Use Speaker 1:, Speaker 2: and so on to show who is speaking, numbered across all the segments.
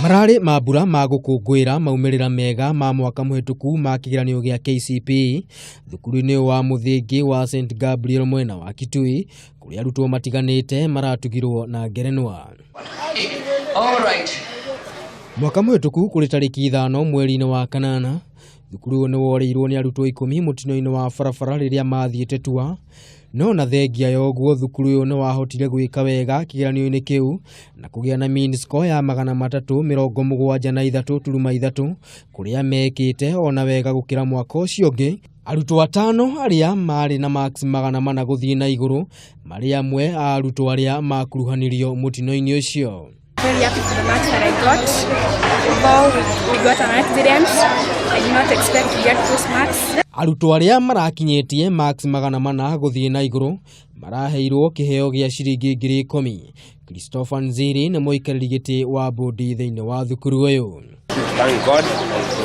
Speaker 1: Mararĩ mambura ma gũkũngũĩra maumĩrĩra mega ma mwaka mũhĩtũku ma kĩgeranio gĩa KCPE thukuru-inĩ wa mũthingi wa St Gabriel mwena wa Kitui kũrĩa arutwo matiganĩte maratugirwo na ngerenwa. Mwaka mũhĩtũku kũrĩ tarĩki 5 mweri-inĩ wa kanana, thukuru ũyũ nĩ worĩirwo nĩ arutwo 10 mũtino-inĩ wa barabara rĩrĩa mathiĩte tua. No na thengia ya ũguo thukuru ũyũ nĩ wahotire gwĩka wega kĩgeranio-inĩ kĩu na kũgĩa na mean score ya 373.3 kũrĩa mekĩte ona wega gũkĩra mwaka ũcio ũngĩ. Arutwo 5 arĩa marĩ na marks 400 gũthiĩ na igũrũ marĩ amwe a arutwo arĩa makuruhanirio mũtino-inĩ ũcio.
Speaker 2: Very happy for the marks that I got. Although we got an accident, I did not expect to get those marks.
Speaker 1: Arutwo arĩa marakinyĩtie marks 400 gũthiĩ na igũrũ maraheirwo kĩheo gĩa ciringi 10,000. Christopher Nziri nĩ mũikarĩri gĩtĩ wa bodi thĩinĩ wa thukuru ũyũ.
Speaker 3: Thank God, we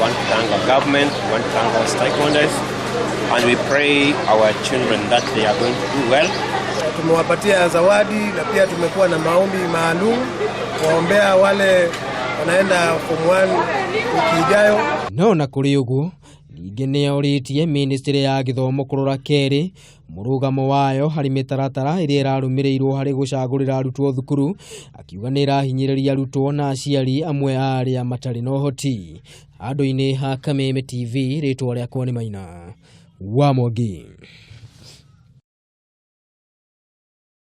Speaker 3: want to thank our government, we want to thank our stakeholders, and we pray our children that they are going to do well.
Speaker 4: Tumewapatia zawadi na pia tumekuwa na maombi maalum kuwaombea wale wanaenda form 1 wiki ijayo.
Speaker 1: No na kũrĩ ũguo ningĩ nĩorĩtie ministry ya gĩthomo kũrora kerĩ mũrũgamo wayo harĩ mĩtaratara ĩrĩa ĩrarũmĩrĩirwo harĩ gũcagũrĩra arutwo thukuru, akiuga nĩ ĩrahinyĩrĩria arutwo na aciari amwe a arĩa matarĩ na ũhoti. Handũ-inĩ ha Kameme TV, rĩtwa rĩakwa nĩ Maina wa Mwangi.